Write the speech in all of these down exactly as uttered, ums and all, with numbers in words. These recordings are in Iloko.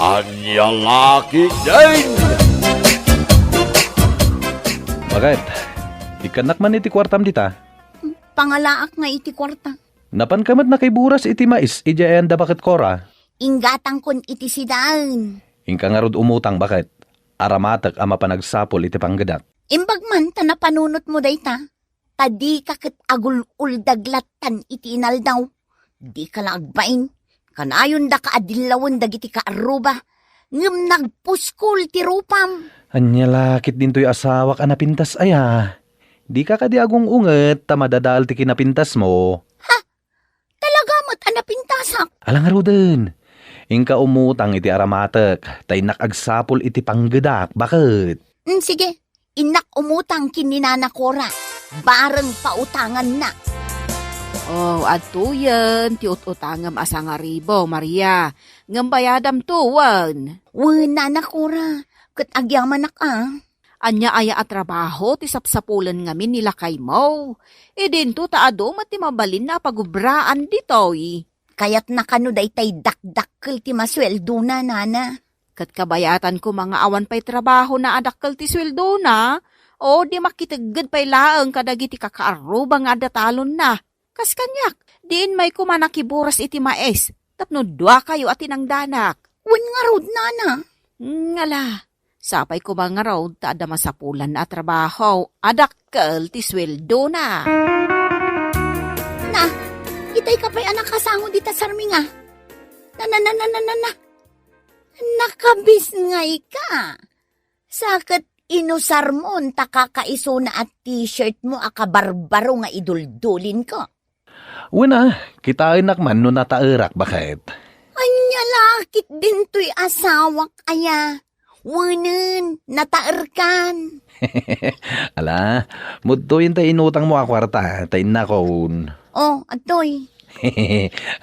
Ania la ketdin? Bakit? Ikkannak man iti kuartam dita? Pangalaak nga iti kuarta. Napanka met nakiburas iti mais idiay ayan da baket Cora? Inggatangkon iti sidaen. Inka ngarud umutang, baket. Aramatek a mapan agsapul iti panggedak. Imbag man ta napanunotmo dayta, ta dika ket agul-uldag lattan iti inaldaw. Dika la agbain. Kanayondaka a dillawen dagiti kaarruba, ngem nagpuskol ti rupam. Ania la ketdin toy asawak a napintas aya? Dika kadi agung-unget ta madadael ti kinapintasmo? Ha? Talaga met a napintasak? Ala ngaruden. Inka umutang iti aramatek, ta innak agsapul iti panggedak, baket. Mm, sige. Innak umutang ken ni Nana Cora. Bareng pautanganna. Oh, adtoyen ti ut-utangem a sangaribu, Maria. Ngem bayadamto wen. Wen, Nana Cora. Ket agyamanak a. Ania aya a trabaho ti sapsapulen ngamin ni lakaymo? Idinto ta adu met ti mabalin a pagubraan ditoy. Kayatna kano daytay dakdakkel ti masueldona, nana? Ket kabayatan koma nga awan pay trabahona a dakkel ti sueldona, o di makitegged pay laeng kadagiti kakaarruba nga adda talonna. Kas kaniak, diin may koma nakiburas iti mais tapno duakayo a tinangdanak. Wen ngarud, nana. Ngala, sapay koma ngarud ta adda masapulanna a trabaho a dakkel ti sueldona. Na, itay ka pay a nakasango dita sarminga. Na, na, na, na, na, na, na. Nakabisngay ka. Sa ket inusarmon ta kakaisuna a t-shirt mo a kabarbaro nga iduldulinko. Wen a, kitaennak man no nataerak, baket. Ania la ketdintoy asawak aya? Wenen, nataerkan. Ala, mudtoyen ta inutangmo a kuarta, ta innakon. Oh, adtoy.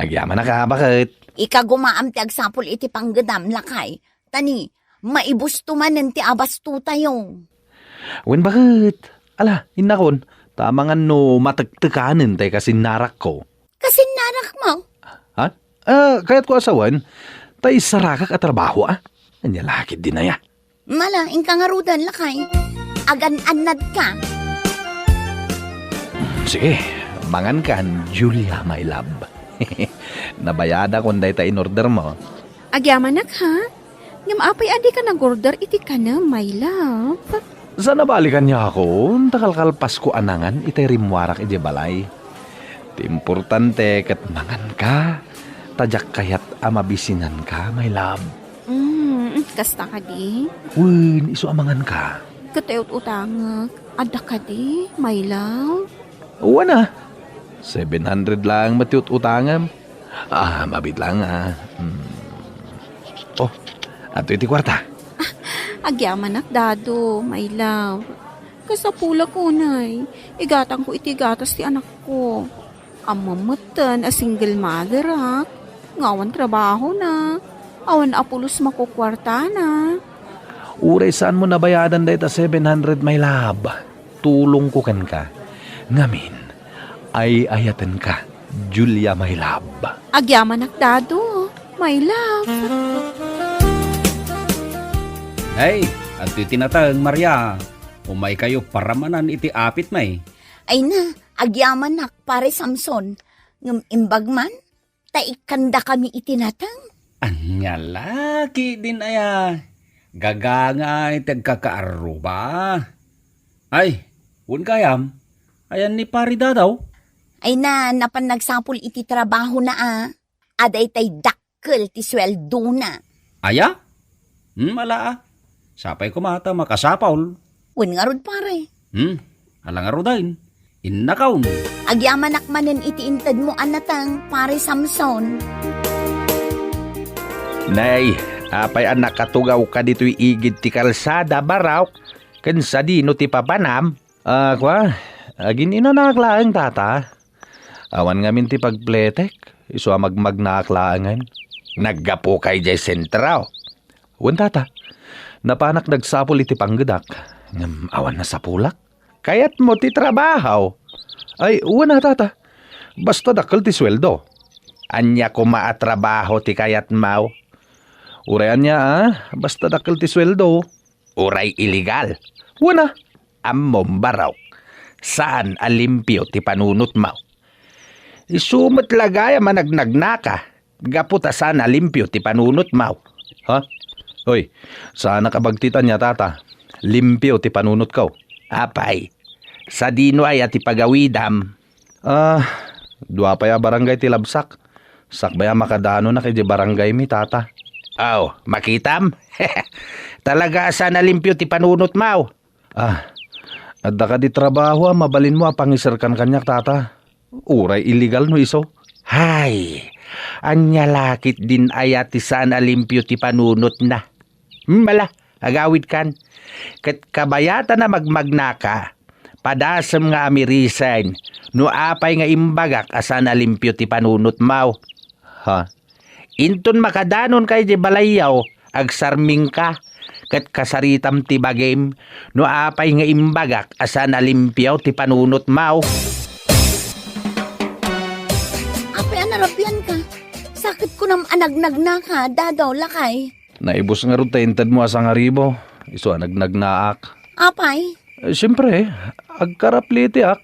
Agyamanak a, baket. Ikagumaam ti agsapul iti panggedam, lakay. Tani, maibusto manen ti abastotayo. Wen, baket. Ala, innakon, ta amangan no matektekanen tay kasinnarakko. Kasinnarakmo? Ha? Ah, kayatko a sawen, tay sarakak a trabaho, a? Ania la ketdin aya? Mala, inka ngaruden, lakay. Agan-annadka. Sige, mangankan, Julia, my love. Nabayadakon dayta inordermo. Agyamanak, ha? Ngem apay a dika nagorder iti kanem, my love? Saan a bale kaniakon, ta kalkalpasko a nangan itay rimmuarak idiay balay. Ti importante ket manganka, ta diak kayat a mabisinanka, my love. Mm, kasta kadi? Wen, isu a manganka. Ket ut-utangek, adda kadi, my love? Wen a. Seven hundred laeng met ti ut-utangem. Ah, mabiit laeng a. Hmm. Oh, adtoy ti kuarta. Agyamanak, Dado, my love. Kasapulak unay. Igatangko iti gatas ti anakko. Ammom metten a single mother, a, nga awan trabahona. Awan a pulos makukuartana. Uray saanmo nabayadan dayta seven hundred, my love. Tulongko kenka. Ngamin, ay-ayatenka, Julia, my love. Agyamanak, Dado, my love. Hey, adtoy ti nateng, Maria. Umaykayo paramanan iti apit, may. Ay na, agyamanak, Pare Samson. Ngem imbag man, ta ikkandakami iti nateng. Ania la ketdin aya? Gagangay ti agkakaarruba. Ay, wen gayam, ayan ni Pari Dadaw? Ay na, napan nagsapul iti trabahona a. Adda itay dakkel ti sueldona. Aya? Hmm, ala a. Sapay koma ta makasapul. Wen ngarud, pare. Hmm, ala ngaruden. Innakon. Agyamanak manen iti intedmo a nateng, Pare Samson. Nay, apay a nakatugawka ditoy igid ti kalsada, Barok? Ken sadino ti papanam? Ah, kua, agin-inanak laeng, tata. Awan ngamin ti pagpletek, isu a magmagnaak laengen. Naggapuka idiay sentro? Wen, tata. Napanak nagsapul iti panggedak, ngem awan nasapulak. Kayatmo ti trabaho? Ay, wen a, tata. Basta dakkel ti sueldo. Ania koma a trabaho ti kayatmo? Uray ania, a? Basta dakkel ti sueldo. Uray illegal. Wen a. Ammom, barok. Saan a limpio ti panunotmo. Isu met la gayam a nagnagnaka. Gapu ta saan a limpio ti panunotmo. Ha? Hoy, saanak a bagtit ania, tata. Limpio ti panunotko. Apay, sadino aya ti pagawidam? Ah, dua pay a barangay ti labsak. Sakbay a makadanonak idiay barangaymi, tata. Aw, makitam? Talaga a saan a limpio ti panunotmo. Ah, adda kadi trabaho a mabalinmo a pangiserkan kaniak, tata? Uray illegal no isu. Hay, ania la ketdin aya ti saan a limpio ti panunotna? Hmm, ala, agawidkan. Ket kabayatan a magmagnaka, padasem nga amirisen no apay nga imbagak a saan a limpio ti panunotmo. Ha? Inton makadanonka idiay balayyo, agsarmingka, ket kasaritam ti bagim no apay nga imbagak a saan a limpio ti panunotmo. Apay a narabianka? Sa ket kunam a nagnagnaka, Dadaw, lakay. Naibus ngarud ta intedmo a sangaribu, isu a nagnagnaak. Apay? Eh, siempre, agkaraplitiak.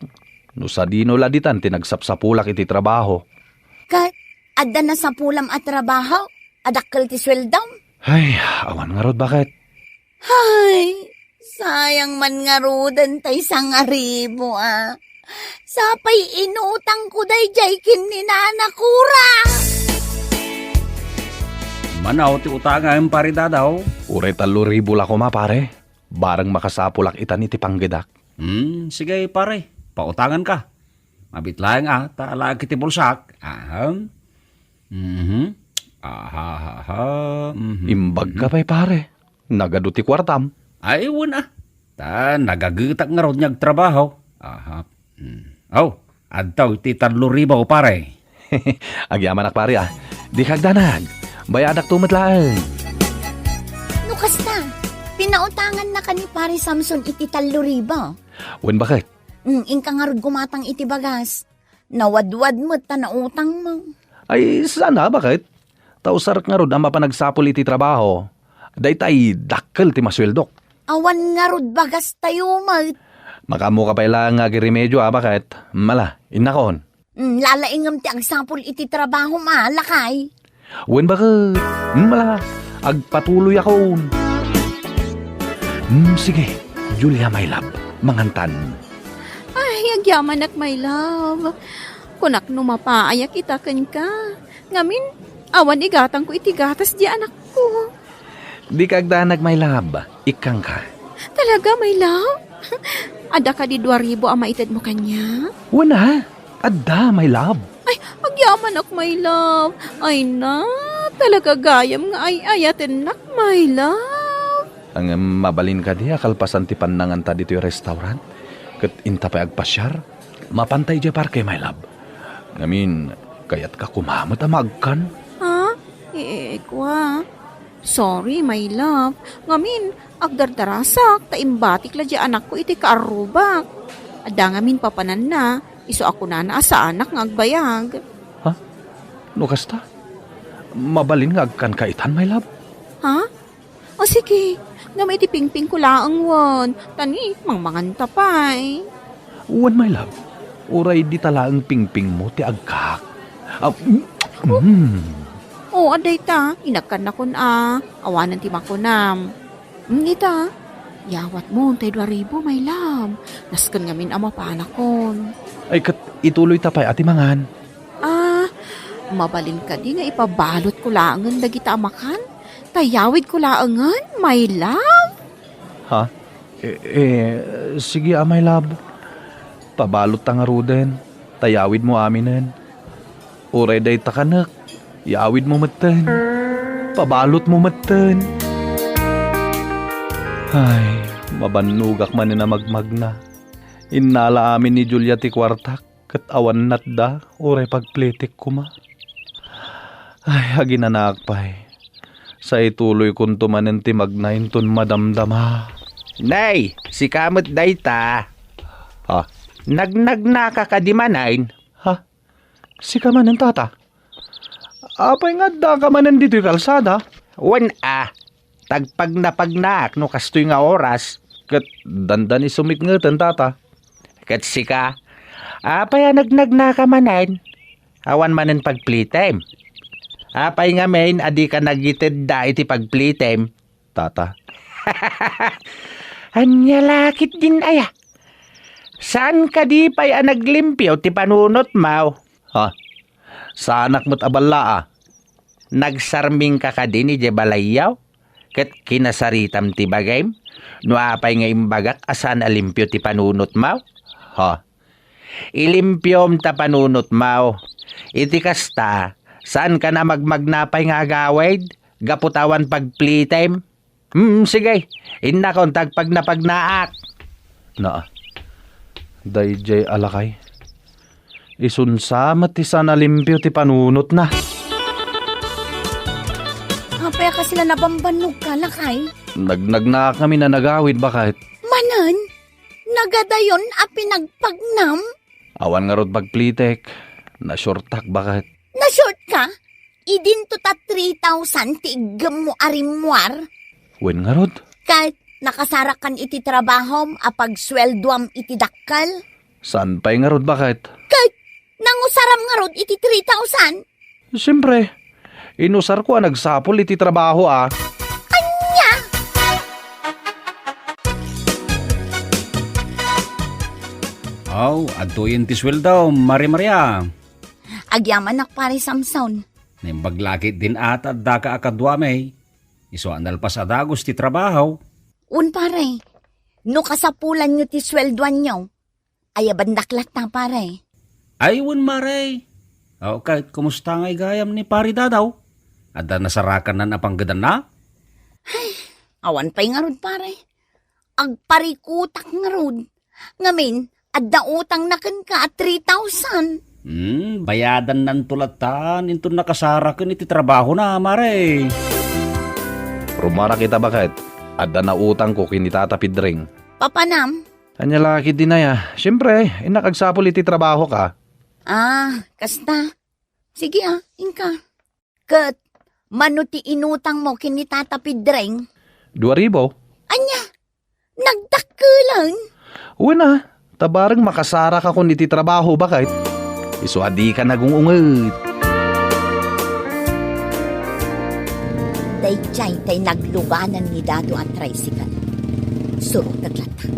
No sadino la ditan ti nagsapsapulak iti trabaho. Ket adda nasapulam a trabaho? A dakkel ti sueldom? Ay, awan ngarud, baket. Ay, sayang man ngaruden tay sangaribu, a. Sapay inutangko daydiay ken ni Nana Cora. Mano ti utangan, pare Dadaw? Uray tallo ribu la koma, pare. Bareng makasapulak itan iti panggedak. Hmm, sige, pare. Pautanganka. Mabit laeng a, ta alaek iti bulsak. Ahem. Mhm. Aha, aha, mhm. Imbagka pay, pare. Nagadu ti kuartam. Ay, wen a. Ta nagagetak ngarud nga agtrabaho. Aha. Hmm. Aw, adtaw iti tallo ribu, pare. Agyamanak, pare, a. Dika agdanag. Bayadakto met laeng. No kasta, pinautangannaka ni Pare Samson iti tallo ribu. Wen, baket? Mm, inka ngarud gumatang iti bagas. Nawadwad met ta nautangmo. Ay, saan a, baket? Ta usarek ngarud a mapan agsapul iti trabaho. Dayta dakkel ti masueldok. Awan ngarud bagastayo met. Makaammoka pay laeng nga agiremedio a, baket? Mala, innakon. Mm, lalaingem ti agsapul iti trabahom a, lakay. Wen, baket. Mm, mala, agpatuloyakon. Mm, sige, Julia, my love, mangantan. Ay, agyamanak, my love. Kunak no mapaayak ita kenka. Ngamin, awan igatangko iti gatas di anakko. Dika agdanag, my love. Ikkangka. Talaga, my love? Adda kadi dua ribu a maitedmo kaniak? Wen a, adda, my love. Ay, agyamanak, my love. Ay na, talaga gayam nga ay-ayatennak, my love. Ngem mabalin kadi a kalpasan ti pannanganta ditoy restaurant, ket inta pay agpasiar? Mapanta idiay parke, my love. Ngamin, kayatka koma met a maagkan? Ha? Ee, kua. Sorry, my love. Ngamin, agdardarasak ta imbatik la di anakko iti kaarrubak. Adda ngamin papananna, isu a kunana a saanak nga agbayag. Ha? No kasta? Mabalin nga agkanka itan, my love? Ha? O sige, ngem iti pingpingko laeng wen, ta ni mangmanganta pay. Wen, my love, uray dita laeng pingpingmo ti agkak. Ah, mm, mm. O, adda ita, inakkannakon a, awanen ti makunam. Mm, ita, yawatmo tay dua ribu, my love. Nasken ngamin a mapanakon. Ay, ket ituloyta pay a ti mangan. Ah, mabalin kadi nga ipabalotko laengen dagita a makan? Ta yawidko laengen, my love? Ha? Eh, eh, sige a, my love. Pabalotta ngaruden, ta yawidmo aminen. Uray dayta kanek, yawidmo metten. Pabalotmo metten. Ay, mabannogak manen a magmagna. Innala amin ni Julia ti kuartak. Ket awan natda, uray pagplitik koma. Ay, aginanaak pay. Sa ituloykonto manen ti magna inton madamdama. Nay, sika met dayta. Ha? Nagnagnaka kadi manen? Ha? Sika manen, tata? Apay nga addaka manen ditoy kalsada? Wen a, tagpagnapagnaak no kastoy nga oras. Ket dandani sumikngeten, tata. Ket sika, apay a nagnagnaka manen? Awan manen pagplitem. Apay ngamin a dika nagitedda iti pagplitem, tata? Ania la ketdin aya? Saan kadi pay a naglimpio ti panunotmo? Ha? Saanak met a ballaa. Nagsarmingka kadin idiay balayyo? Ket kinasaritam ti bagim? No apay nga imbagak a saan a limpio ti panunotmo? Ha? Ilimpiom ta panunotmo. Iti kasta, saankan a magmagnapay nga agawid? Gapu ta awan pagplitem? Hmm, sige. Innakon, tagpagnapagnaak. Naa. Daydiay a lakay. Isunsa met ti saan a limpio ti panunotna. Apay a kasla nabambannogka, lakay? Nagnagnaak ngamin a nagawid, baket. Manen? Nagadayon a pinagpagnam? Awan ngarud pagplitek. Nasurtak, baket. Nasurtka? Idinto ta three thousand ti iggemmo a rimmuar? Wen ngarud? Ket nakasarakkan iti trabahom a pagsueldoam iti dakkel? Saan pay ngarud, baket? Ket nangusaram ngarud iti three thousand? Siempre, inusarko a nagsapul iti trabaho a. Ania? Aw, adtoyen ti sueldo, Mari Maria. Agyamanak, Pare Samson. Naimbag la ketdin a ta addaka a kaduami. Isu a nalpas a dagus ti trabaho. Wen, pare. No kasapulanyo ti sueldoanyo, ayabandak latta, pare. Ay, wen, mare. O, ket kumusta ngay gayam ni Pare Dadaw? Adda nasarakanna a panggedanna? Awan pay ngarud, pare. Agparikutak ngarud. Ngamin, adda utangna kenka a three thousand. Hmm, bayadannanto latta inton nakasaraken iti trabahona, mare. Rumarak ita, baket. Adda nautangko ken ni Tata Pedring. Papanam? Ania la ketdin aya? Siempre, innak agsapul iti trabahoka. Ah, kasta. Sige a, inka. Ket mano ti inutangmo ken ni Tata Pedring? Dua ribu. Ania? Nagdakkelen? Wen a, ta bareng makasarakakon iti trabaho, baket. Isu a dika nagung-unget. Daydiay tay nagluganan ni Dado a tricycle. Surotek latta.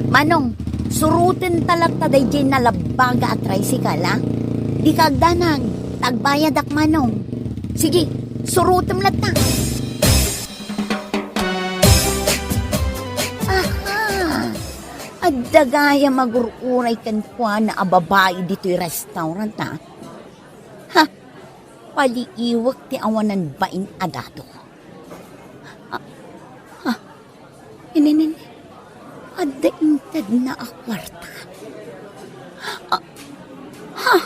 Manong, surotenta latta daydiay nalabbaga a tricycle, a? Dika agdanag, ta agbayadak, Manong. Sige, surotem latta. Aha! Adda gayam agur-uray kenkuana a babai ditoy restaurant, a? Ha! Paliiwek ti awanan bain a Dado. Ah, ha! Ininin, adda intedna a kuarta. Ah, ha!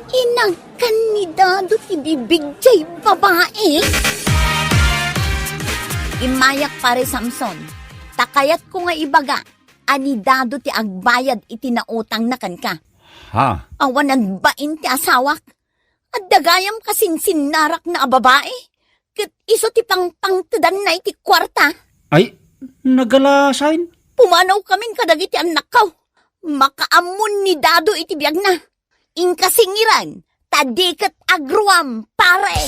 Inagkan ni Dado ti bibig jay babai. Immayak, Pare Samson, ta kayatko nga ibaga a ni Dado ti agbayad iti nautangna kenka. Ha? Awanan bain ti asawak. Adda gayam kasinsinnarakna a babai, ket isu ti pangpangtedanna iti kuarta. Ay, nagalasain. Pumanawkamin kadagiti annakko. Makaammon ni Dado iti biagna. Inka singiran, ta di ket agruam, pare.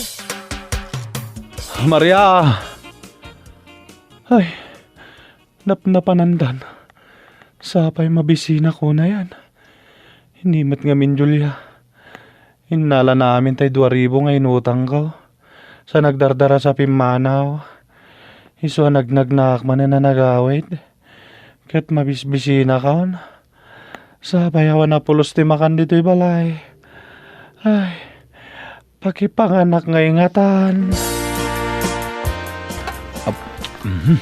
Maria! Ay, napnapanandan. Sapay mabisina ko na yan. Inimet ngamin, Julia. Innalana amin tay dua ribu nga inutangko. Sa nagdardarasa pimmanaw. Isu a nagnagnaak manen a nagawid. Ket mabisbisinakon. Sapay awan a pulos ti makan ditoy balay. Ay, pakipanganak nga ingatan. Ap-, mhm.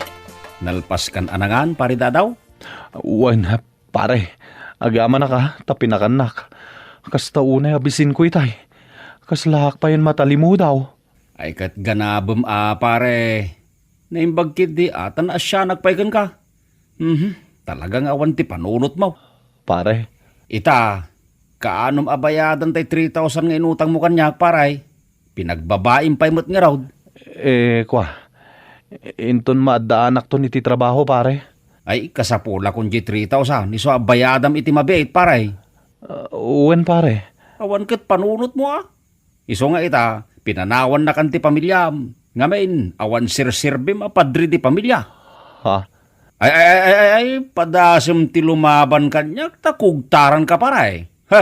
Nalpaskan a nangan, Pare Dadaw? Wen, pare, agyamanak a, ta pinakannak. Kasta unay a bisinko itay. Kaslaak payen matalimudaw. Ay, ket ganabem a, pare. Naimbag ketdi a ta naasianak pay kenka. Mhm, talaga nga awan ti panunotmo. Pare. Ita, kaanom a bayadan tay three thousand nga inutangmo kaniak, pare. Pinagbabaim pay met ngarud. Eh, kua, inton maaddaanakton iti trabaho, pare? Ay, kasapulakon diay three thousand, isu a bayadam iti mabiit, pare. Ah, wen, pare. Awan ket panunotmo, a? Isu nga ita, pinanawannakan ti pamiliam. Ngamin, awan serserbim a padre di pamilia. Ha? Ay, ay, ay, ay, ay, ay, padasem ti lumaban kaniak, ta kugtaranka, pare. Ha?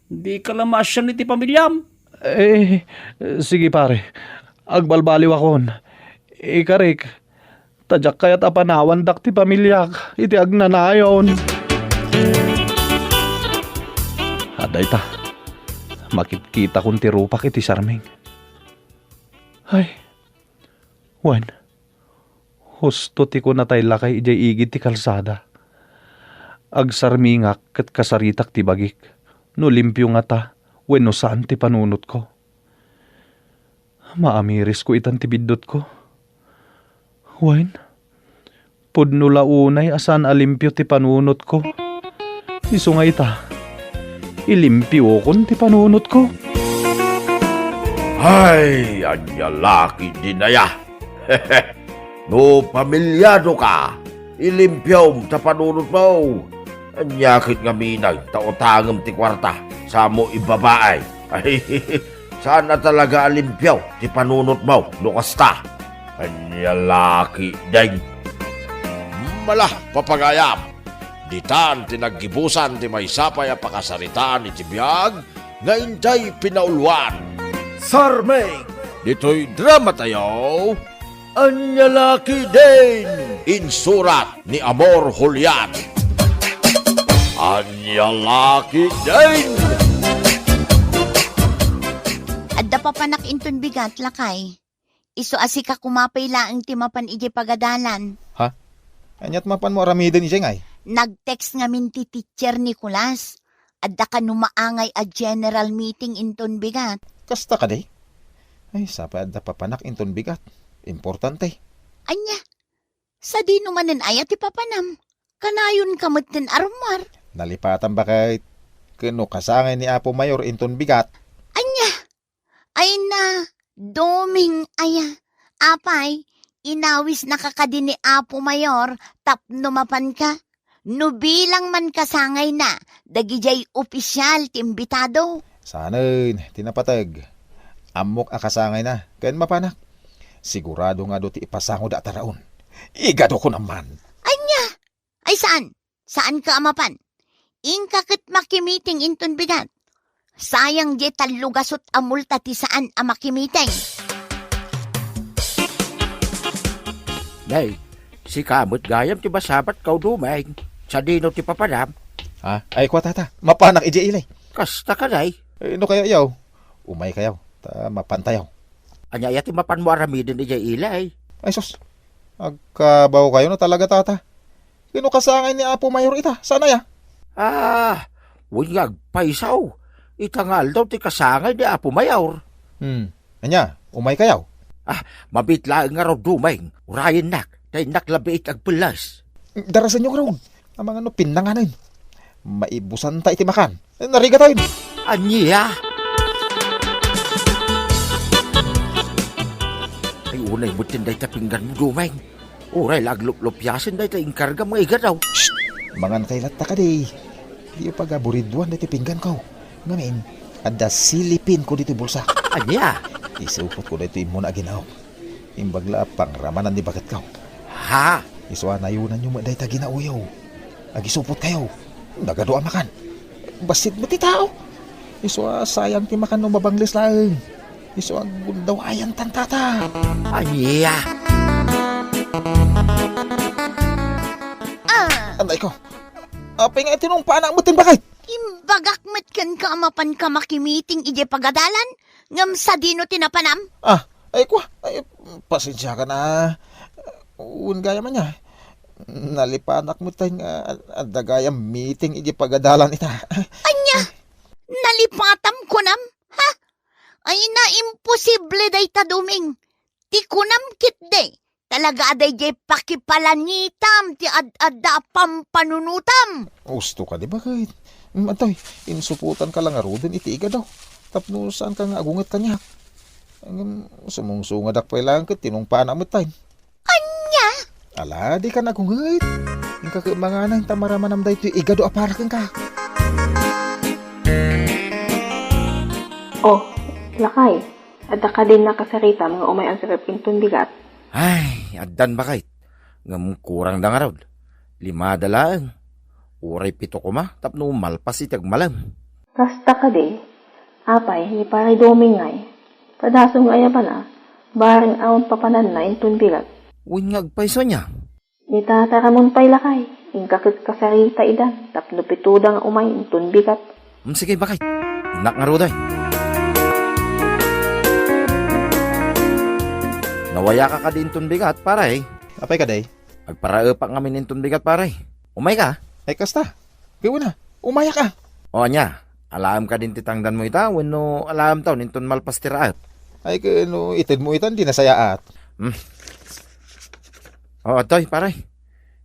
Dika la maasian iti pamiliam. Eh, sige, pare. Agbalbaliwakon. Ikarik, ta diak kayat a panawandak ti pamiliak iti agnanayon. Adda ita, makitkitakon ti rupak iti sarming. Ay, wen, husto ti kunatay lakay idiay igid ti kalsada. Agsarmingak ket kasaritak ti bagik no limpio ngata wenno saan ti panunotko. Maamirisko itan ti biddutko. Wen, pudno la unay a saan a limpio ti panunotko. Isu nga ita, ilimpiokon ti panunotko. Ay, ania la ketdin aya? No pamiliadoka, ilimpiom ta panunotmo. Ania ket ngamin ta utangem ti kuarta, samo ibabaay. Ay, saan a talaga a limpio ti panunotmo no kasta. Ania la ketdin? Mala, papagayam, ditan ti naggibusan ti maysa pay a pakasaritaan iti biag nga intay pinauluan. Sarming! Ditoy dramatayo, Ania la ketdin? Insurat ni Amor Julian. Ania la ketdin? Adda papanak inton bigat, lakay. Isu a sika koma pay laeng ti mapan idiay pagadalan. Ha? Aniat mapanmo aramiden idiay ngay? Nag-text ngamin ti teacher Nicolas. Adda kano maangay a general meeting inton bigat. Kasta kadi? Ay, sapay adda papanak inton bigat. Importante. Ania? Sadino manen aya ti papanam? Kanayonka metten a rummuar. Nalipatan baket ken no kasangay ni Apo Mayor inton bigat. Ania? Ay na, Doming aya. Apay, inawisnaka kadi ni Apo Mayor tapno mapanka? No bilang man kasangayna dagidiay opisial ti imbitado? Saanen ti napateg. Ammok a kasangayna ken mapanak. Sigurado nga adu ti ipasangoda a taraon. Igado ko naman. Ania? Ay saan? Saanka a mapan? Inka ket makimiting inton bigat. Sayang diay tallo gasut a multa ti saan a makimiting. Nay, sika met gayam ti masabatko, Doming. Sadino ti papanam? Ha? Ay, kua, tata. Mapanak idiay ili. Kasta kadi? Eh, no kaya yaw? Umaykayo. Ta mapantayo. Ania aya ti mapanmo aramiden idiay ili? Ay, sus. Agkabawkayo no talaga, tata. Ken no kasangay ni Apo Mayor ita, saan aya? Ah, wen nga agpayso. Ita nga aldaw ti kasangay ni Apo Mayor. Hmm. Ania, umaykayo? Ah, mabiit laeng ngarud, Doming. Urayennak, ta innak la biit agpellas. Darasenyo ngarud. Amangan no pinnanganen. Maibusanta iti makan. Narigatayon. Ania? Ay, unay metten dayta pingganmo, Doming. Uray la agluplupiasen dayta inkargam nga igado. Shh! Mangankay latta kadi. Diyo pagaburiduan daytoy pingganko. Ngamin, adda silipinko ditoy bulsa. Ania? Isupotko daytoy immuna a ginaok. Imbag la a pangramanan ni baketko. Ha? Isu a nayonanyo met dayta ginaoyo. Agisupotkayo. Nagadu a makan. Bassit met ti tao. Isu a sayang ti makan no mabangles laeng. Isu a gundawayanta, tata. Ania? Ah! Anay ko. Apay nga iti nung paanak met ti baket? Imbagak met kenka a mapanka makimiting idiay pagadalan, ngem sadino ti napanam? Ah, ay, kua, ay, pasensiakan a. Wen gayam ania. Nalipatak met nga adda gayam meeting idiay pagadalan ita. Ania? Nalipatam kunam? Ha? Ay na, imposible dayta, Doming. Ti kunam ketdi, talaga a daydiay pakipalangitam ti ad-adda a pampanunotam. Husto kadi, baket. Mm, antoy, insupotanka la ngaruden iti igado. Tapno saanka nga agunget kaniak. Ngem sumungsungadak pay laeng ket tinungpaana met tay. Ania? Ala, dika nagunget. Inka ket mangana inta maramanam daytoy igado a para kenka. Oh, lakay, adda kadin nakasaritam nga umay agserrep inton bigat? Ay, addan, baket. Ngem kurangda ngarud. Limada laeng. Uray pito koma tapno malpas iti agmalem. Kasta kadi, apay, ni Pare Doming ngay, padasum nga ayabana, bareng awan papananna inton bigat. Wen nga agpayso ania? Ni Tata Ramon pay lakay, inka ket kasarita ida, tapno pitoda nga umay inton bigat. Hmm, sige, baket. Innak ngarud, ay. Nawayaka kadi inton bigat, pare? Apay kadi? Agparaepak ngamin inton bigat, pare. Umayka? Ay, kasta. Gawin na. Umayaka. O, ania? Alaem kadin ti tangdanmo ita, wenno alaemton inton malpas ti raep? Ay, ket no itedmo itan, di nasayaat. Hmm. O, adtoy, pare.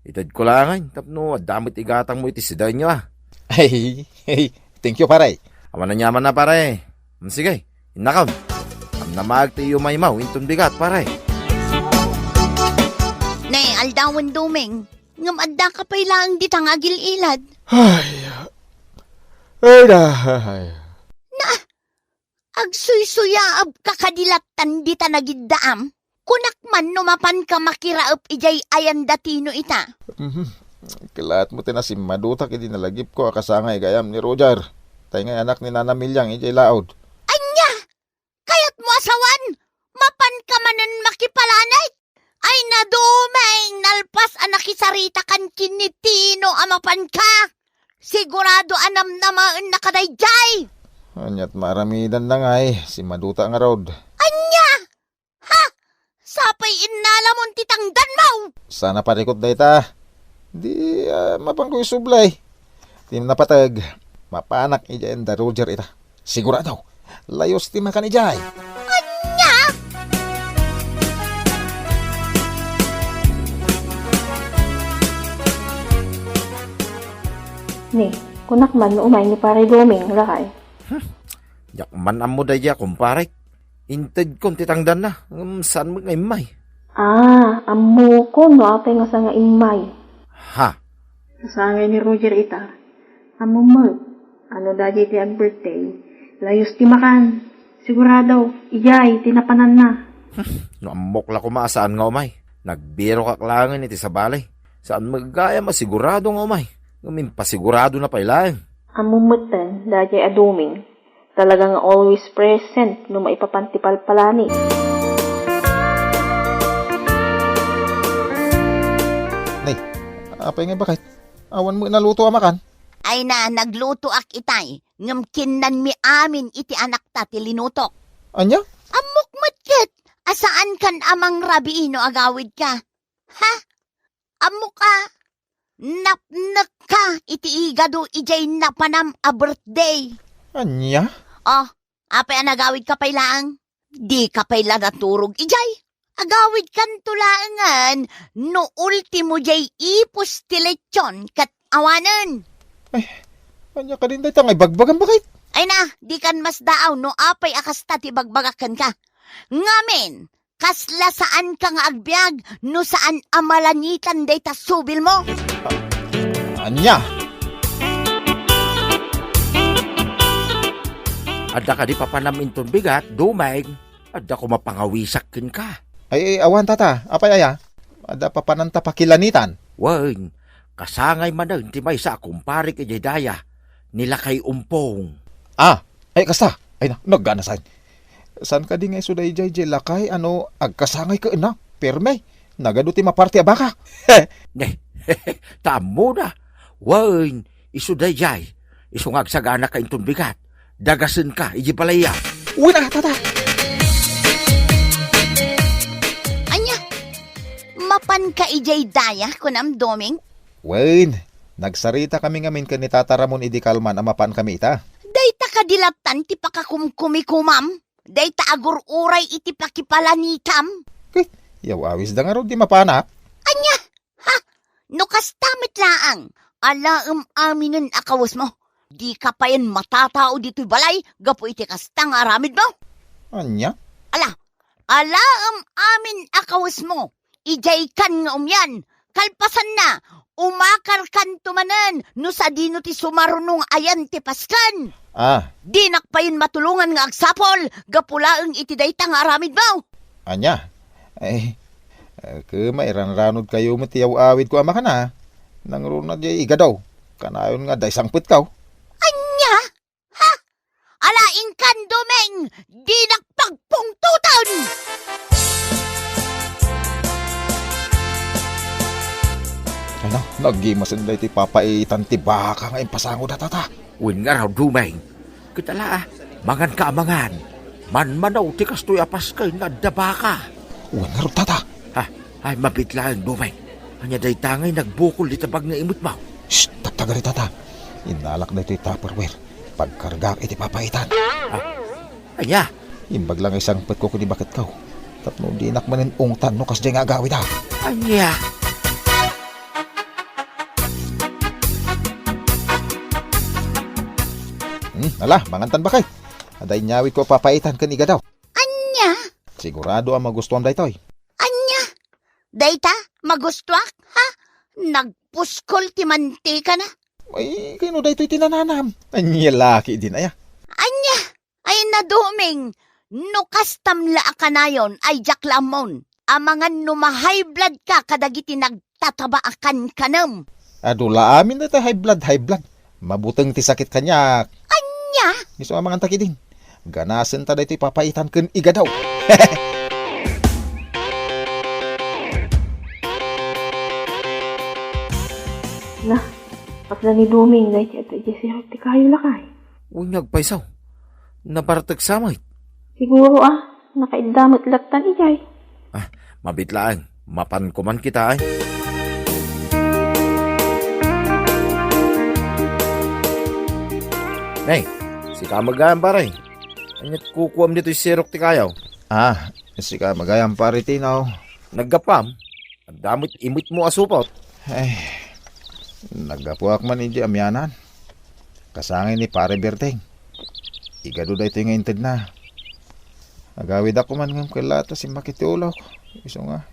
Itedko laeng, tapno adda met igatangmo iti sidaenyo, a. Ay, ay, thank you, pare. Awan aniamanna, pare. Hmm, sige, innakon. Amnamaek ti iyumaymaw inton bigat, pare. Ne, aldawen, Doming. Ngem addaka pay laeng dita nga agil-ilad. Ay. Ay, da, ay. Na, agsuysuyaabka kadi lattan dita nagiddaam? Kunak man no mapanka makiraep idiay ayan da Tino ita. Mhm. Kelaat mo ti nasimmadutak idi nalagipko a kasangay gayam ni Roger. Tay ngay anak ni Nana Milyang idiay laod. Ania? Kayatmo a sawen? Mapanka manen makipalanit? Ay, na, Doming, nalpas a nakisaritakan ken ni Tino a mapanka. Sigurado a namnamaennaka daydiay. Aniat maaramidanna ngay, simmaduta ngarud. Ania? Ha? Sapay innalamon ti tangdanmo! Saan a parikut dayta? Di, ah, mapanko isublay. Ti napateg, mapanak idiay ayan da Roger ita. Sigurado, layos ti makan idiay. Ania? Ni, kunak man no umay ni Pare Doming, lakay. Hmm. Diak man ammo daydiay a kumparek. Intedkon ti tangdanna, ngem saan met nga immay. Ah, ammokon no apay nga saan nga immay. Ha? Kasangay ni Roger ita. Ammom met, no daydiay ti ag-birthday, layos ti makan. Sigurado, idiay ti napananna. Hmm, no ammok la koma a saan nga umay. Nagbirokak laengen iti sabali. Saan met gayam a sigurado nga umay. Ngem impasiguradona pay laeng. Ammom metten, daydiay a Doming. Talaga nga always present no maipapan ti palpalani. Nay, apay nga baket? Awan met naluto a makan? Ay na, naglutoak itay, ngem kinnanmi amin iti anakta ti linutok. Ania? Ammok met ket a saankan a mangrabii no agawidka. Ha? Ammok a napnekka iti igado idiay napanam a birthday. Ania? Oh, apay a nagawidka pay laeng? Dika pay la naturog idiay. Agawidkanto laengen no ultimo diay ipus ti lechon ket awanen. Ay, ania kadin dayta nga ibagbagam, baket? Ay na, dikan masdaaw no apay a kasta ti ibagbagak kenka. Ngamin, kasla saanka nga agbiag no saan a malanitan dayta subilmo. Ania? Adda kadi papanam inton bigat, Doming? Adda koma pangawisak kenka. Ay, ay, awan, tata. Apay aya? Adda papananta pakilanitan. Wen, kasangay manen ti maysa a kumparek idiay daya, ni Lakay Umpong. Ah, ay, kasta. Ay na, naganasan. Saan kadi nga isu daydiay diay lakay a no agkasangay kenna? Perme. Nagadu ti maparti a baka. Ne, ta ammona. Wen, isu daydiay. Isu nga agsagana ka inton bigat. Dagasenka idiay balayya. Uy na, tata! Ania? Mapanka idiay daya, kunam, Doming? Wen, nagsarita kami ngamin ken ni Tata Ramon idi kalman a mapan kami ita. Dayta kadi lattan ti pakakumkumikomam? Dayta agur-uray iti pakipalanitam? Ket, yaw-awisda ngarud ti mapanak. Ania? Ha? No kasta met laeng, alaem aminen a kawesmo. Dika payen matatao ditoy balay gapu iti kasta nga aramidmo. Ania? Ala, alaem amin a kawesmo, idiay kan nga umian, kalpasanna, umakarkanto manen no sadino ti sumaruno nga ayan ti pasken. Ah. Dinak payen matulongan nga agsapol, gapu laeng iti dayta nga aramidmo. Ania? Ay, eh, kema, iranranodkayo met ti aw-awidko a makana. Nangruna diay igadaw. Kanayon nga adda isangpetkaw. Ania? Ha? Ala, inkan, Doming, dinak pagpungtoten! Ano, nagimasen daytoy papaitan ti baka nga impasangoda, tata. Wen ngarud, Doming. Ket ala, manganka a mangan. Manmanaw ti kastoy a pasken nga adda baka. Wen ngarud, tata. Ha? Ay, mabit laeng, Doming. Ania dayta ngay nagbukol iti tabag nga imetmo? Shh! Tagtagari, tata. Innalak daytoy Tupperware. Pagkargaak iti papaitan. Ah, ania? Imbag la nga isangpetko ken ni baketko. Tapno dinak manen ungtan no kasdiay nga agawida. Ania? Hmm, ala, mangantan, baket. Adda inyawidko a papaitan ken igadaw. Ania? Sigurado a magustuam daytoy. Ania? Dayta, magustuak, ha? Nagpuskol ti mantikana. Ay, kayno daytoy ti nananam? Ania la ketdin aya? Ania? Ay, na, Doming, no kastam la a kanayon, ay diak la ammon. Amangan no ma-high blood ka kadagiti nagtataba a kankanem. Adu la amin dayta high blood, high blood. Mabuteng ti sakit kaniak. Ania? Isu a manganta ketdin. Ganasenta daytoy papaitan ken igadaw. Na, kasla ni Doming daytoy adda idiay sirok ti kayo, lakay. Unyag pay, sao. Nabartek sa met. Siguro, ah, nakaidda met lattan idiay. Ah, mabit laeng. Mapanko man kita, ay. Nay, sika met gayam, pare. Ania't kukuam ditoy sirok ti kayo? Ah, sika met gayam, pare Tino. Naggapuam? Adda met imetmo a supot. Ay, naggapuak man idiay amianan. Kasangay ni Pare Berteng. Igadu daytoy nga intedna. Agawidak man ngem ket la ta simmakit ti ulok. Isu nga,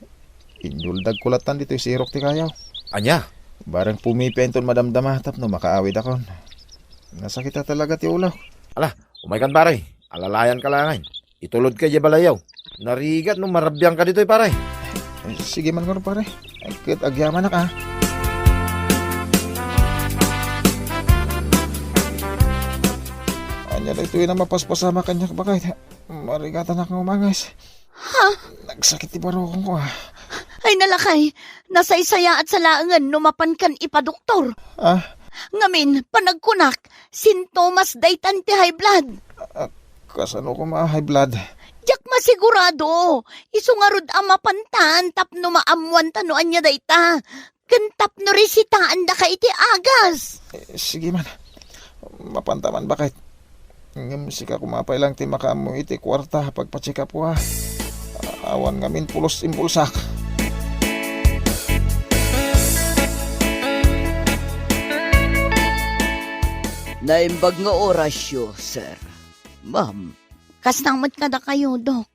inyuldagko lattan ditoy sirok ti kayo. Ania? Bareng pumipienton madamdama tapno makaawidakon. Nasakit a talaga ti ulok. Ala, umaykan, pare. Alalayanka laengen. Itulodka idiay balayyo. Narigat no marabiangka ditoy, pare. Eh, sige man ngarud, pare. Eh, ket agyamanak, ah. Ania daytoy a mapaspasamak kaniak, baket? Marigatanak nga umanges. Ha? Nagsakit ti barukongko, ah. Ay, na, lakay, nasaysayaat sa laengen no mapankan ipadoktor. Ah? Ngamin, panagkunak, sintomas daytan ti high blood. Ah, kasano koma a high blood? Diak masigurado. Isu ngarud a mapantan tapno maammuanta no ania dayta. Ken tapno resitaandaka iti agas. Eh, sige man. Mapanta man, baket. Ngem sika koma pay lang ti makaammo iti kuarta a pagpa-check-up-ko, a. Awan ngamin pulos imbulsak. Naimbag nga orasyo, sir. Ma'am. Kasna met kadakayo, Dok.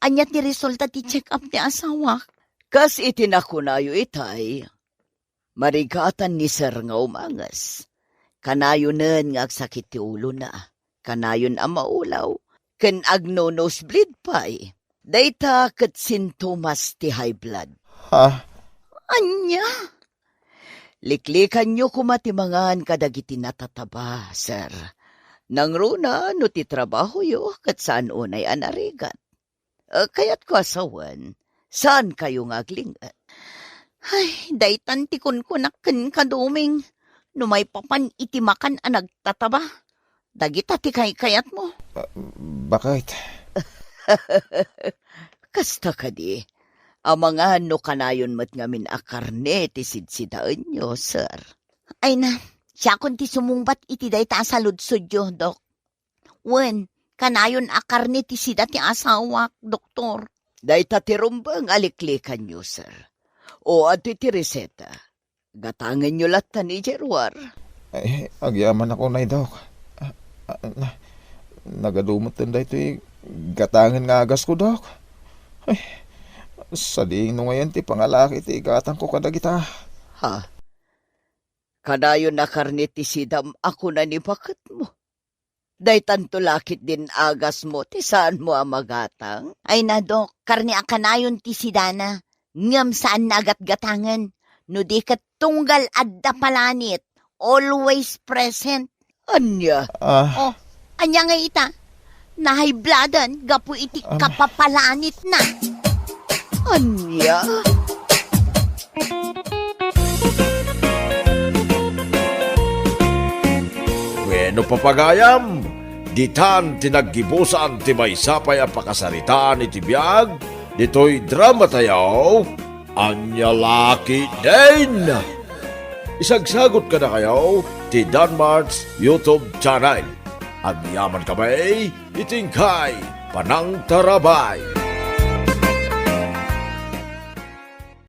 Ania ti resulta ti check-up ti asawak? Kas iti nakunayo itay, marigatan ni sir nga umanges. Kanayonen nga agsakit ti ulona. Kanayon a maulaw. Ken agno-nosebleed pay. Dayta ket sintomas ti high blood. Ha? Ania? Liklikanyo koma ti mangan kadagiti natataba, sir. Nangruna no ti trabahoyo ket saan unay a narigat. Eh, kayatko a sawen, saankayo nga agling-et? Ay, daytan ti kunkunak kenka, Doming. No maipapan iti makan a nagtataba, dagita ti kaykayatmo. Ah, baket? Kasta kadi, amangan no kanayon met ngamin a karne ti sidsidaenyo, sir. Ay na, siakon ti sumungbat iti dayta a saludsodyo, Dok. Wen, kanayon a karne ti sida ti asawak, doktor. Dayta ti rumbeng a liklikanyo, sir. O, adtoy ti reseta. Gatangenyo latta ni Jeruar. Ay, agyamanak unay, Dok. Ah, ah, na, nagadu metten daytoy Gatangen nga agasko, Dok. Ay, sadino ngayen ti pangalaki ti igatangko kadagita? Ha? Kanayon a karne ti sidam a kuna ni baketmo. Daytanto la ketdin agasmo ti saanmo a magatang? Ay na, Dok, karne a kanayon ti sidana, ngem saanna a gatgatangen. No di ket tunggal adda palanit, always present. Ania? Ah. Oh, ania nga ita? Nahaybladan gapu iti Am- kapapalanitna. Ania? Wenno, papagayam, ditan ti naggibusan ti maysa pay a pakasaritaan iti biag ditoy dramatayo, Ania La Ketdin. Isagsagut kadakayo ti Danmart's YouTube channel. Agyaman kami iti inkay panangtarabay.